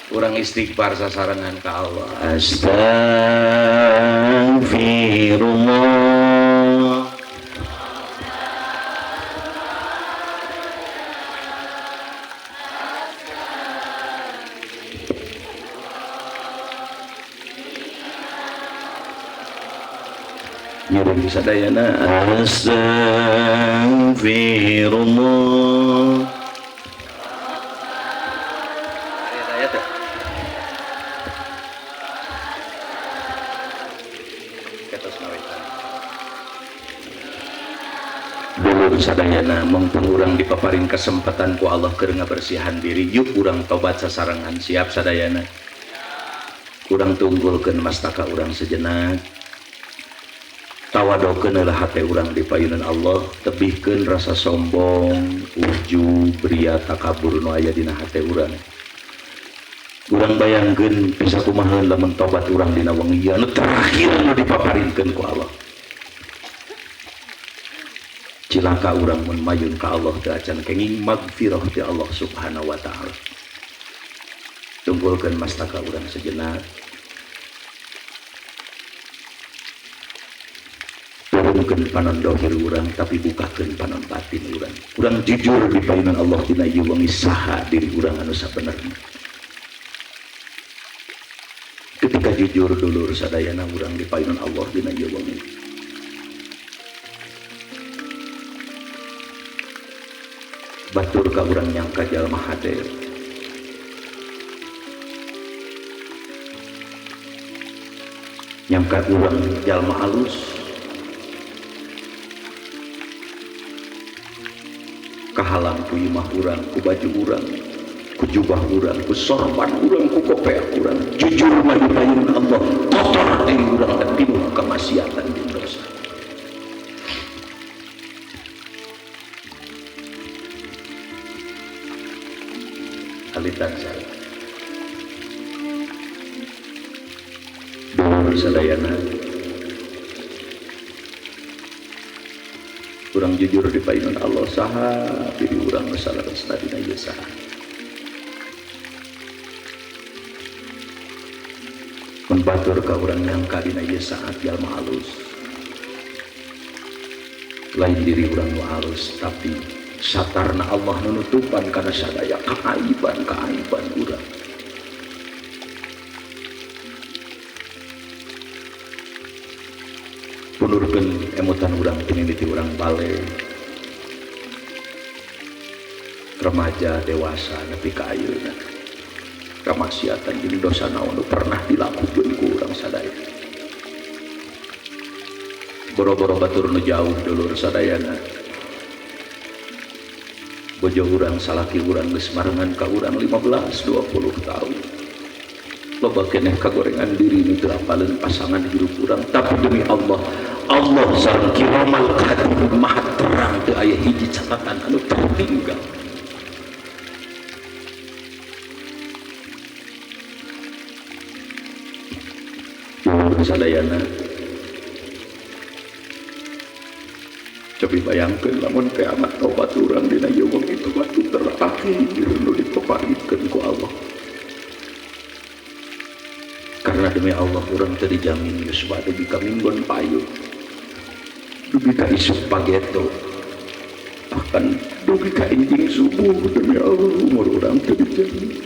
Urang istighfar sasarengan ka Allah. Astaghfirullah. Nyuruh sadayana astaghfirullah. Sadayana mongpung urang dipaparin kesempatan ku Allah keur ngabersihan diri, yuk urang tobat sasarengan. Siap sadayana? Urang tunggulkeun mastaka urang sejenak, tawadokeun heula hate urang di payunan Allah, tebihkeun rasa sombong, ujub, ria, takabur nu aya dina hate urang. Urang bayangkeun bisa kumaha lamun tobat urang dina wengi anu terakhir nu dipaparinkeun ku Allah. Cilaka urang mun mayun ka Allah teu acan kenging magfirah ti Allah Subhanahu wa taala. Tunggulkeun mastaka urang sejenak. Pundurkeun panon dohir urang tapi bukakeun panon batin urang. Urang jujur di payunan Allah dina ieu wengi saha diri urang anu sabenerna. Ketika jujur dulur sadayana urang di payunan Allah dina ieu wengi. Batur ka urang nyangka jalma hade. Nyangka urang jalma alus. Kahalang ku imah urang, ku baju urang, ku jubah urang, ku sorban urang, ku kopeah urang. Jujur mah di payun Allah, kotor diri urang dan pinuh kemaksiatan jeung dosa. Alitan saya. Dulur sadayana. Urang jujur di payunan Allah saha diri urang nu saleresna dina ieu saha. Mun batur ka urang nyangka dina ieu saat jalma alus. Lain diri urang nu alus tapi satarna Allah nu nutupan kana sadaya kaaiban-kaaiban urang. Pundurkeun emutan urang ti urang bale remaja dewasa nepi ka ayeuna kamaksiatan jeung dosa naon nu pernah dilakukeun ku urang sadaya. Boro-boro batur nu jauh dulur sadayana. Bojo urang salaki urang geus marengan ka urang 15 20 tahun. Loba keneh kagorengan diri nu teu apaleun pasangan hirup urang, tapi demi Allah, Allah sareng kiramal katibin maha terang teu aya hiji catatan anu tertinggal. Dulur sadayana, cobi bayangkeun lamun teh amat tobat urang dina ieu wengi tobat terakhir nu dipeparikeun ku Allah. Karena demi Allah urang teu dijamin yuswa dugi ka minggon payu, dugi ka isuk pageto, bahkan dugi ka injing subuh. Demi Allah umur urang teu dijamin.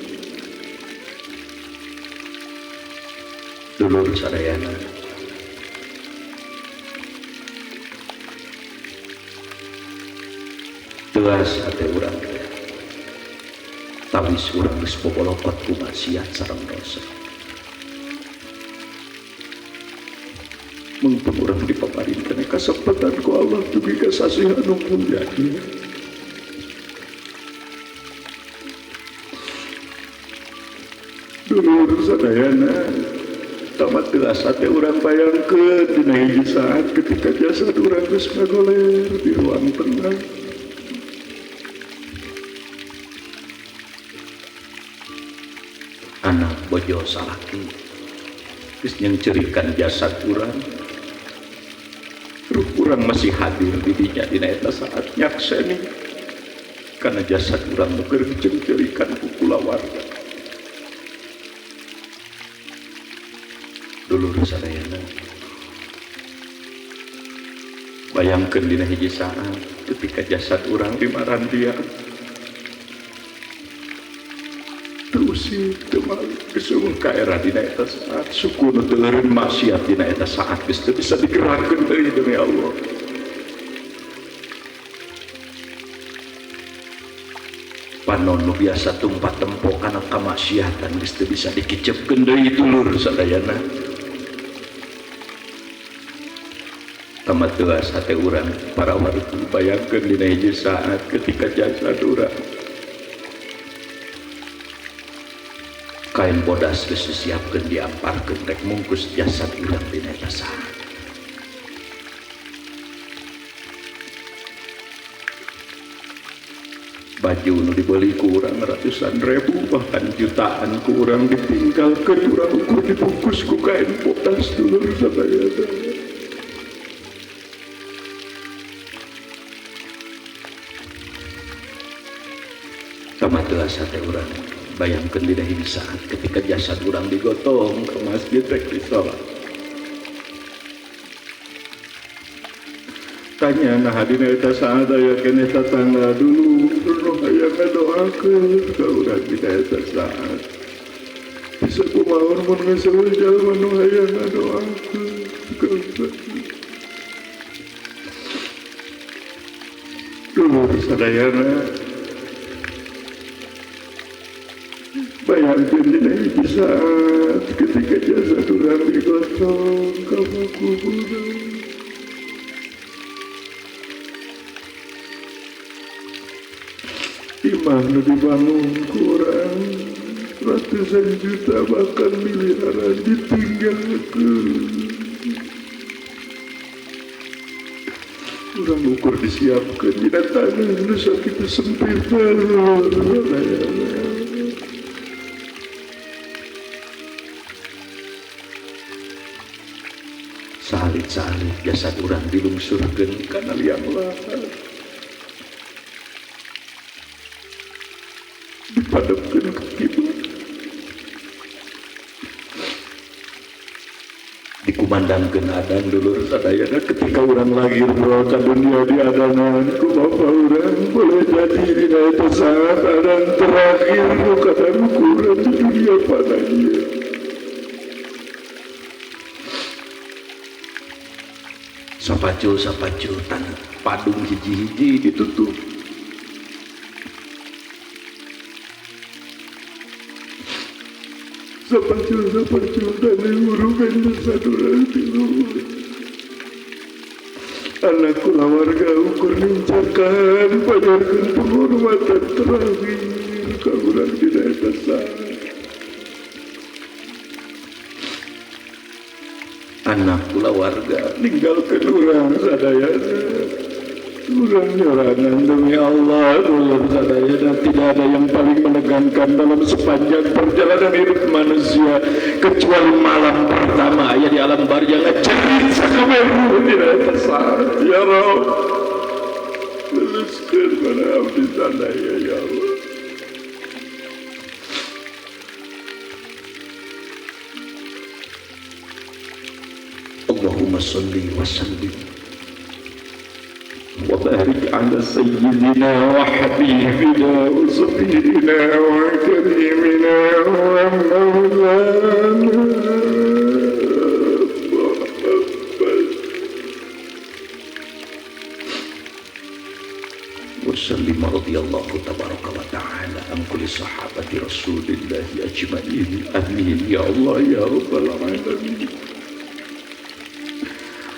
Dulur sadayana, tegas hate urang teh tawis urang geus bobolokot ku maksiat sareng dosa. Mungkin urang dipaparinkeun kasempatan ku Allah dugi ka sasih anu mulia ieu. Dulur sadayana, tamat tegas hate urang bayangkeun dina hiji saat ketika jasad urang geus ngagoler di ruang tengah. Anak bojo salaki geus nyengcerikan jasad urang, ruh urang masih hadir di dinya dina eta saat nyakseni karena jasad urang nu keur dicengcerikan ku kulawarga. Dulur sadayana, bayangkeun dina hiji saat ketika jasad urang dimarandian, terusir teu malu geus ka era dina eta saat suku nu teu eureun maksiat dina eta saat geus teu bisa digerakkeun deui demi Allah. Panon nu biasa tumpat tempo kana kamaksiatan geus teu bisa dikicepkeun deui dulur sadayana. Tamat tegas hate urang para warga, bayangkeun dina hiji saat ketika jasad urang kain bodas geus disiapkeun diamparkeun rek mungkus jasad urang dina eta saat. Baju nu dibeli ku urang ratusan ribu bahkan jutaan ku urang ditinggalkeun urang ukur dibungkus ku kain bodas dulur sadayana. Tamat tegas hate urang bayangkeun dina hiji saat ketika jasad urang digotong ke masjid rek disolat. Tanya nah dina eta saat aya keneh tatangga dulu nu hayang ngadoakeun ka urang dina eta saat. Bisa kumaha mun geus eueuh jalma nu hayang ngadoakeun ka urang. Dulur sadayana bayangkeun dina hiji saat ketika jasad urang digotong ka kuburan. Imah nu dibangun ku urang ratusan juta bahkan miliaran ditinggalkeun. Urang ukur disiapkeun dina tanah nu sakitu sempit. Salit-salit jasad urang dilungsurkeun kana liang lahat. Dipadamkeun ku kiblat. Dikumandangkeun adan dulur sadayana ketika urang lahir ka dunia diadanan ku bapa urang boleh jadi dina eta saat adan terakhir nu kadang urang di dunia pada ieu. Sapacul-sapacul tanah padung hiji-hiji ditutup. Sapacul-sapacul tanah urugan jasad urang ti luhur. Anak kulawarga ukur nincakan pajarkeun penghormatan terakhir ka urang dina eta saat. Anak kulawarga ninggalkeun urang sadayana. Urang nyorangan demi Allah dulur sadayana tidak ada yang paling menegangkan dalam sepanjang perjalanan hidup manusia kecuali malam pertama aya di alam barzah ngecerit sakabeh dina eta saat. Ya Rabb, luluskeun kana abdi sadaya ya Allah. Allahumma sholli wa sallim wa barik ala sayyidina wa habibina wa safiyina wa karimina wa maulana Muhammad. Wa sallim radhiyallahu tabaraka wa ta'ala an kulli sahabati rasulillahi ajma'in. Amin ya Allah ya rabbal alamin.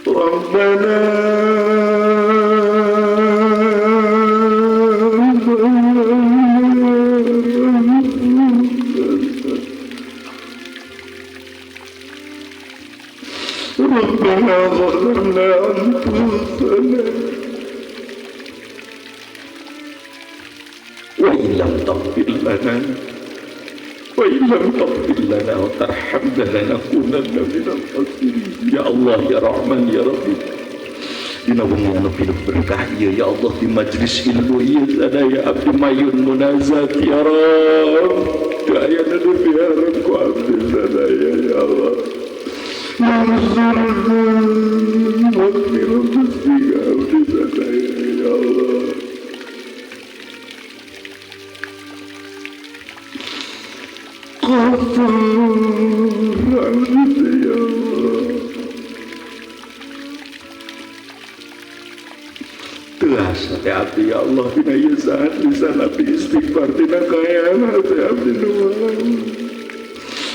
Rabbana ربنا ظلمنا أنفسنا وإن لم تغفر لنا وإن لم تغفر لنا وترحمنا لنكونن من الخاسرين. Ya Allah ya Rahman ya Rahim. Dina wengi anu pinuh berkah ieu ya Allah di majelis ilmu ieu sadaya abdi mayun munazat ya Rabb. Aya nu dipiharep ku abdi sadaya ya Allah. Mansurkeun maghfirah Gusti ka abdi sadaya ya Allah. Kotor abdi ya Allah. Teas hati abdi ya Allah dina ieu saat lisan abdi istighfar tina kaayaan hati abdi nu malang.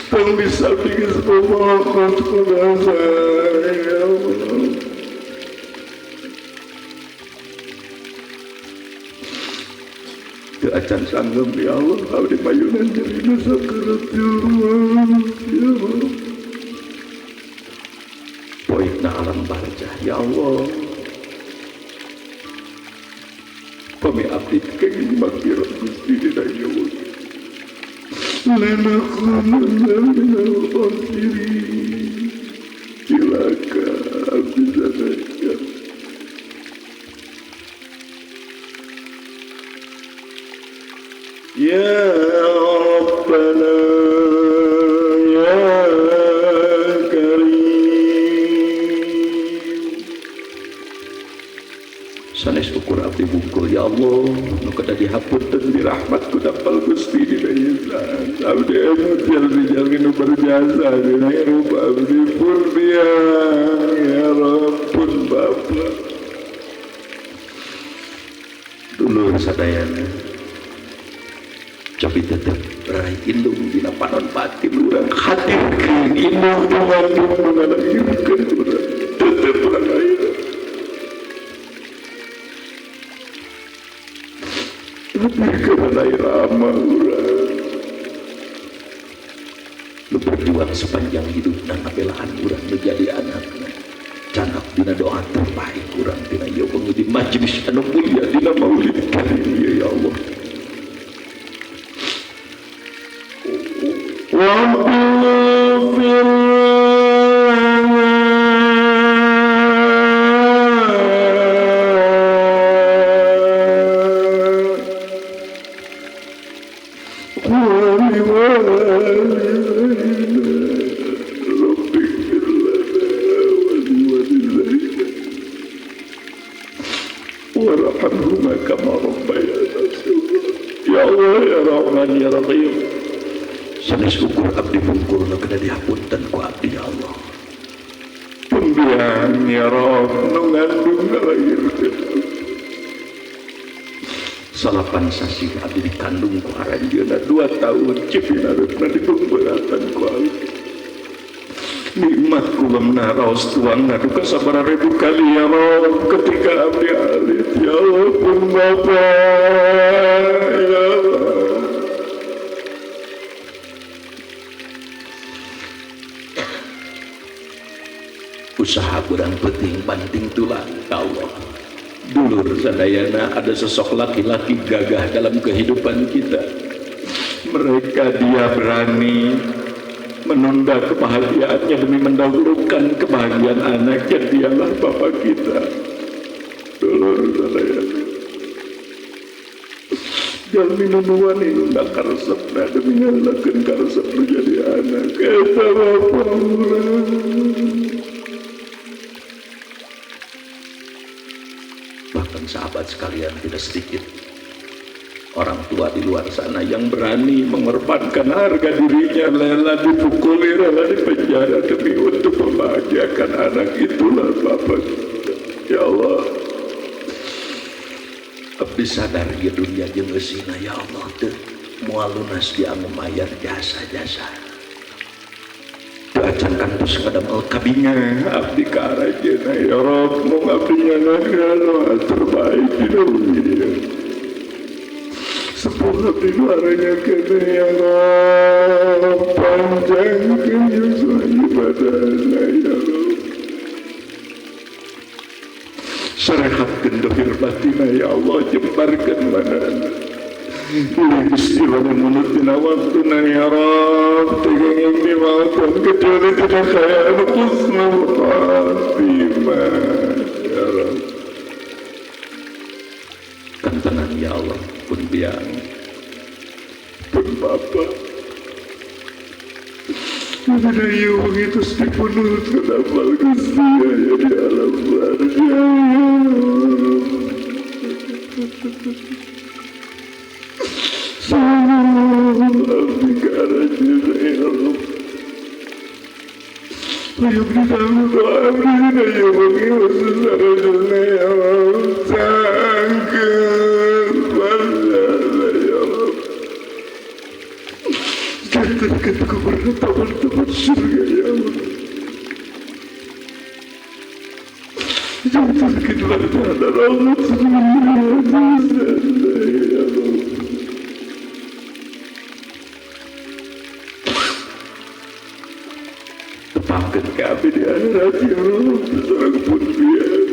Tong bisa abdi geus bobohot ku dosa ya Allah. Teu acan sanggem ya Allah abdi payunan jadi nu sakaratul maut ya Allah. Poikna alam barzah ya Allah. Pami abdi kenging maghfirah Gusti dina ieu wengi. Lanakunanna minal khasirin. Cilaka abdi sadaya. Ya Rabbana ya Karim. hungkul ya Allah nu kada dihapunten dirahmat ku dapal Gusti dina ihsan abdi emut jalmi-jalmi nu berjasa dina hirup abdi pun biang ya Rabb pun Bapa dulur sadayana cobi tetep raih indung dina panon batin urang hadirkeun indung nu ngandung nu ngalahirkeun urang tetep raih lu berjuang sepanjang hidup dan ngabelaan urang menjadi anakna canak dina doa terbaik urang dina ieu di majelis anu mulia dina maulid karim ya Allah warhamhuma kama rabbayana shighara. Ya Allah ya Rahman ya Rahim. Sanes ukur abdi bungkul nu kada dihapunten ku abdi ya Allah. Pembiang ya Rabb nu ngandung ngalahirkeun. Salapan sasih abdi dikandung ku aranjeunna 2 tahun cipinarutna dipemberatan ku abdi. Nikmat kulamna raos tuang duka sabaraha ribu kali ya Rabb ketika abdi alit ya Allah pun Bapa ya Allah. Usaha kurang penting banting tulang ya Allah. Dulur sadayana ada sosok laki-laki gagah dalam kehidupan kita. Mereka dia berani menunda kebahagiaannya demi mendahulukan kebahagiaan anaknya. Dialah bapak kita. Dulur sadayana jalmi nu nuan nunda karesepna demi ngalakeun karesep nu jadi anak. Eta bapa urang. Bahkan sahabat sekalian, tidak sedikit orang tua di luar sana yang berani mengorbankan harga dirinya, rela dipukuli, rela dipenjara demi untuk membahagiakan anak. Itulah bapak kita. Ya Allah, abdi sadar ya dunia jeung eusina ya Allah teu moal lunas dianggo mayar jasa-jasa. Teu acan kantos ngadamel kabinga abdi ka aranjeunna ya Rabb, mung abdi nyangakeun doa terbaik di dunia. Sepuluh abdi nuaranya kene ya Rabb, panjangkeun yuswa ibadahna ya Rabb, sarehatkeun dohir batina ya Allah, jembarkeun manana Gusti pada mulut dina waktuna ya Rabb, tegengeng di maupun kecuali tidak kaya husnul khatimah ya Rabb. Kantenan ya Allah pun biang pun Bapa tidak iya begitu dipunut kenapa Gusti ya di alam barzah ya Rabb. Abdi ka aranjeunna ya Rabb, ayo beri doa abdi dina ieu wengi khusus aranjeunna ya Rabb, sangkeun barzahna ya Rabb, jantankeun kuburna taman-taman surga ya Allah, jantankeun barzahna rahmat ya Rabb. Tepangkeun ka abdi di akhirat ya Rabb, sareng pun biang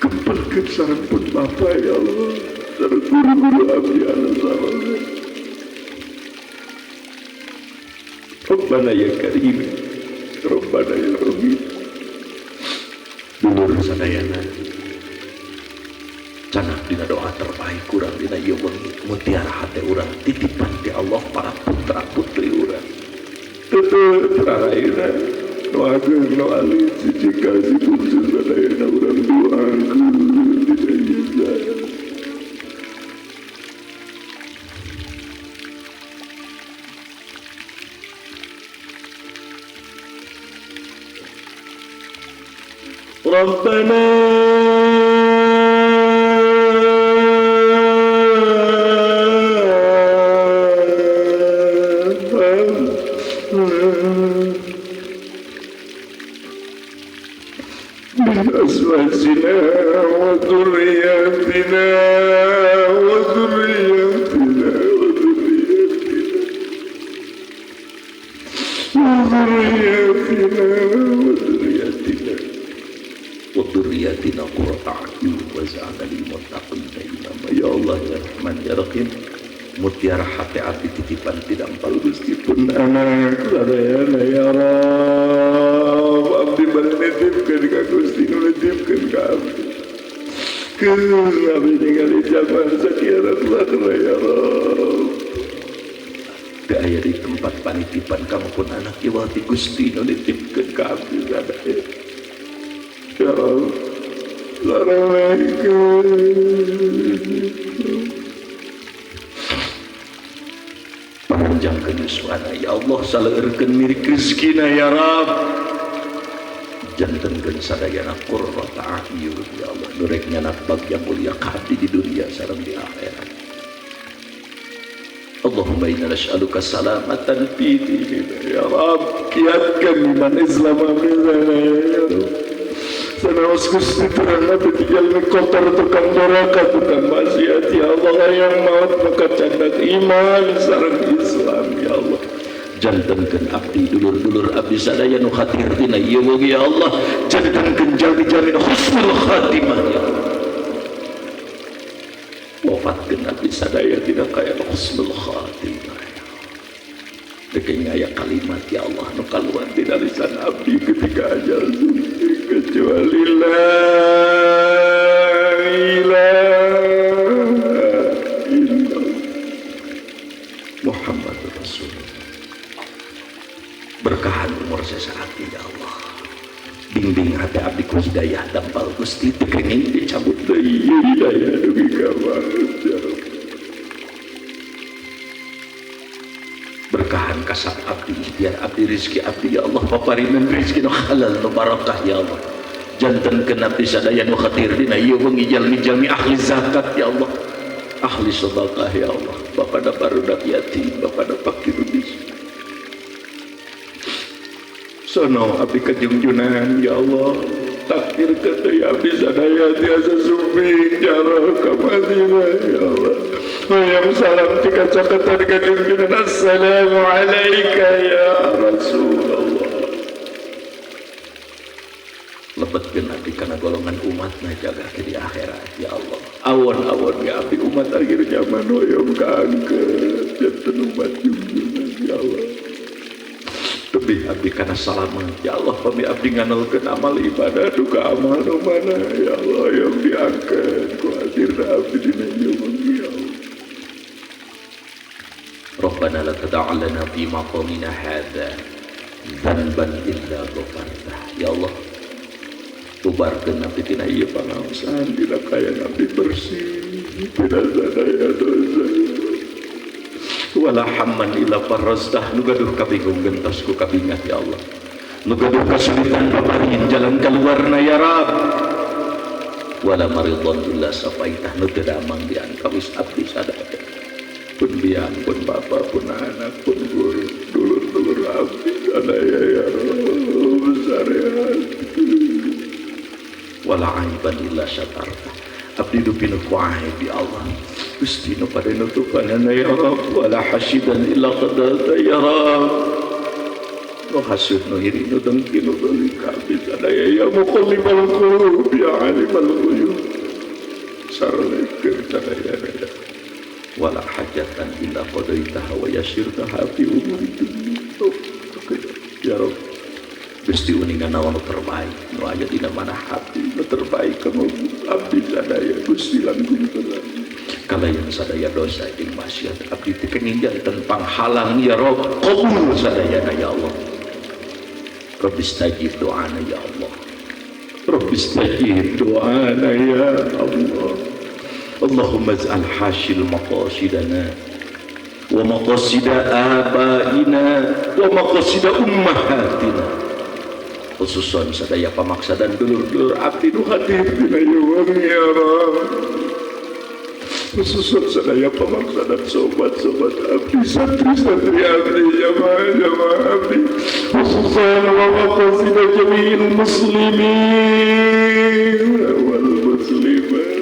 kempelkeun sareng pun Bapa ya Allah, sareng guru-guru abdi anu saleh. Rabbana ya Karim, Rabbana ya Rahim. Dulur sadayana canah dina doa terbaik urang dina ieu wengi mutiara hate urang titipan ti Allah para putra putri urang. Tetep raraina nu ageung nu alit siji ka si bungsu sadayana. sadayana urang doakeun dina ieu. Rabbana min azwajina wa dhurriyyatina wa dhurriyyatina wa dhurriyyatina wa dhurriyyatina wa dhurriyyatina qurrata a'yun waj'alna lil muttaqina imama. Ya Allah ya Rahman ya Rahim, mutiara hati abdi titipan tidak empal Gusti pun anak sadayana ya Rabb, abdi bade nitipkeun ka Gusti nu nitipkeun ka abdi. Keun abdi ningali zaman sakieu lakna ya Rabb. Teu aya di tempat panitipan kamu pun anak iwati Gusti nu nitipkeun ka abdi sadaya. Ya Rabb, larawekeun panjangkeun yuswana ya Allah, saleurkeun mirik rezekina ya Rabb, jantenkeun sadayana qurrata a'yun ya Allah, nu rek nyanak bagja mulia ka abdi di dunia sareng di akhirat. Allahumma inna nas'aluka salamatan fi dinina ya Rabb, kiatkeun iman Islam abdi sadaya ya Rabb. Sanaos Gusti terang abdi jalmi kotor tukang doraka tukang maksiat ya Allah, yang maut maka candak iman sareng Islam ya Allah. Jantenkeun abdi dulur-dulur abdi sadaya nu khatir dina ieu wengi ya Allah, jantenkeun jalmi-jalmi nu husnul khatimah ya Allah. Wafatkeun abdi sadaya dina kaya husnul khatimah ya Allah. Dekeun aya kalimat ya Allah nu kaluar dina lisan abdi ketika ajal kecuali la ilaha illallah Muhammadur Rasulullah. Berkahan umur sesaat ya Allah, bimbing hati abdi ku hidayah dampal Gusti, teu kenging dicabut deui hidayah dugi ka maut ya Rabb. Berkahan kasab abdi, ikhtiar abdi, rezeki abdi ya Allah, paparinan rezeki nu halal nu barakah ya Allah. Jantenkeun abdi sadaya nu khatir dina ieu wengi jalmi-jalmi ahli zakat ya Allah, ahli sedekah ya Allah, bapada barudak yatim, bapada fakir miskin. Sono abdi kajungjunan ya Allah, takdirkeun deui abdi sadaya tiasa sumping jaroh ka Madinah ya Allah. Hayang salam tika caketan kajungjunan, assalamu alaika ya Rasulullah. Lebetkeun abdi kana golongan umatna jaga di akhirat ya Allah. Awon-awon ya abdi umat akhir zaman hoyong kaangkeut janten umat junjungan ya Allah. Lebih abdi kana salamet ya Allah, pami abdi nganalkeun amal ibadah duka amal nu mana ya Allah yang diangkeut ku hadirna abdi dina ieu wengi ya Allah. Rabbana la tad'a lana fi maqamina hadza dzanban illa ghafartah. Ya Allah, tubarkeun abdi tina ieu pangaosan dina kaayaan abdi bersih tina sadaya dosa. Wala hamman illa farrastah, nu gaduh kabingung gentos ku kabingah ya Allah, nu gaduh kasulitan paparin jalan kaluarna ya Rabb. Wala maridhan illa safaitah, nu teu damang di antawis abdi sadaya, pun biang pun bapa pun anak pun guru dulur-dulur abdi sadaya ya Rabb syariat. Wala aiban illa syatartah, abdi dupinu ku aib ya Allah, Gusti nu pada nutupanana ya Rabb. Wala hasidan illa qadarta ya Rabb, nu hasud nu iri nu dengki nu zalim ka abdi sadaya ya muqallibal qulub ya alimal ghuyub, sarlekeun sadaya ya. Wala hajatan illa qadaitaha wa yassirtaha fi umuri dunya ya Rabb. Gusti uninga naon nu terbaik nu aya dina mana hati nu terbaik kamu abdi sadaya Gusti langkung terang kalayan sadaya dosa jeung maksiat abdi teu kenging janten panghalang ya Rabb, qabul sadayana ya Allah. Rabbi stajib doana ya Allah, Rabbistajib doana ya Allah. Allahumma ij'al hasil maqasidana wa maqasida abaina wa maqasida ummahatina, khususan sadaya pamaksa dan dulur-dulur abdi nu hadir dina ieu ya Rabb, khususan sadaya pamaksa dan sobat-sobat abdi, santri-santri abdi, jamaah-jamaah abdi, khususan wa maqasida jami'il muslimin wal muslimat.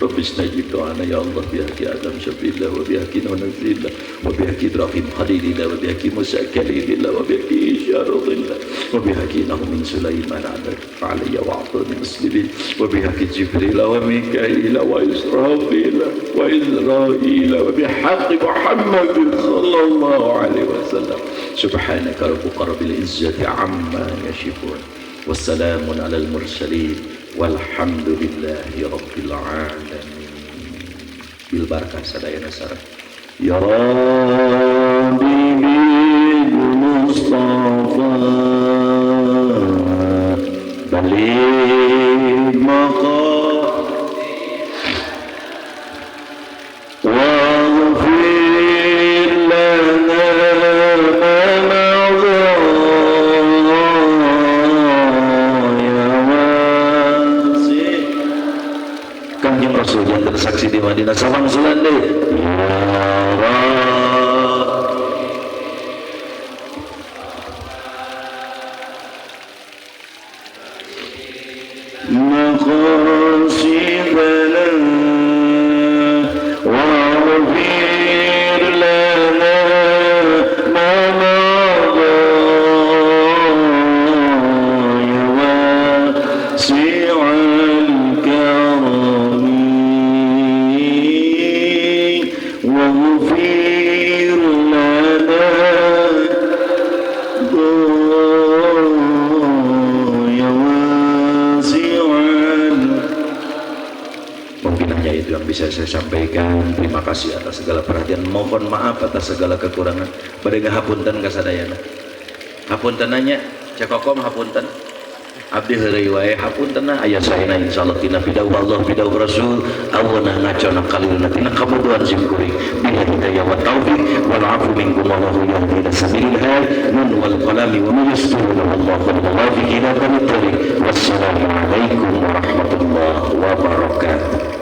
Rabbi istajib doana ya Allah bihaqi Adam syafi'illah wa bihaqi Nuh nazillah wa bihaqi Ibrahim khalilillah wa bihaqi Musa kalilillah wa bihaqi Isya radillah wa bihaqi Nahu min Sulaiman alayya wa a'tani muslimin wa bihaqi Jibril wa Mikail wa Israfil wa Israil wa bihaqi Muhammad sallallahu alaihi wasallam. Subhanaka rabbika rabbil izzati amma yasifun wassalamun alal mursalin walhamdulillahi rabbil alamin. Bil barakah sadayana sareng ya Rabbi bil Mustafa baligh maqam waghfir lana ma madha. Kanjeng Rasul yang tersaksi di Madinah sawang sulan deh ya Rabb maqasidana waghfir lana ma madha ya wasi'al karami waghfir lana ya wasi'al. Mungkin hanya itu yang bisa saya sampaikan. Terima kasih atas segala perhatian. Mohon maaf atas segala kekurangan. Bade ngahapunten ka sadayana. Hapunten nya, Cekokom hapunten. Abdi heureuy wae hapunten aya saena insyaallah tina bidauh Allah bidauh Rasul awana ngacona kalilna tina kabodohan sim kuring bila hidayah wa taufiq wal afu minkum wallahu yahdi ila sabilil hadi nun wal qalami wa ma yasturuna wallahu ila tariq. Wassalamu alaikum warahmatullahi wabarakatuh.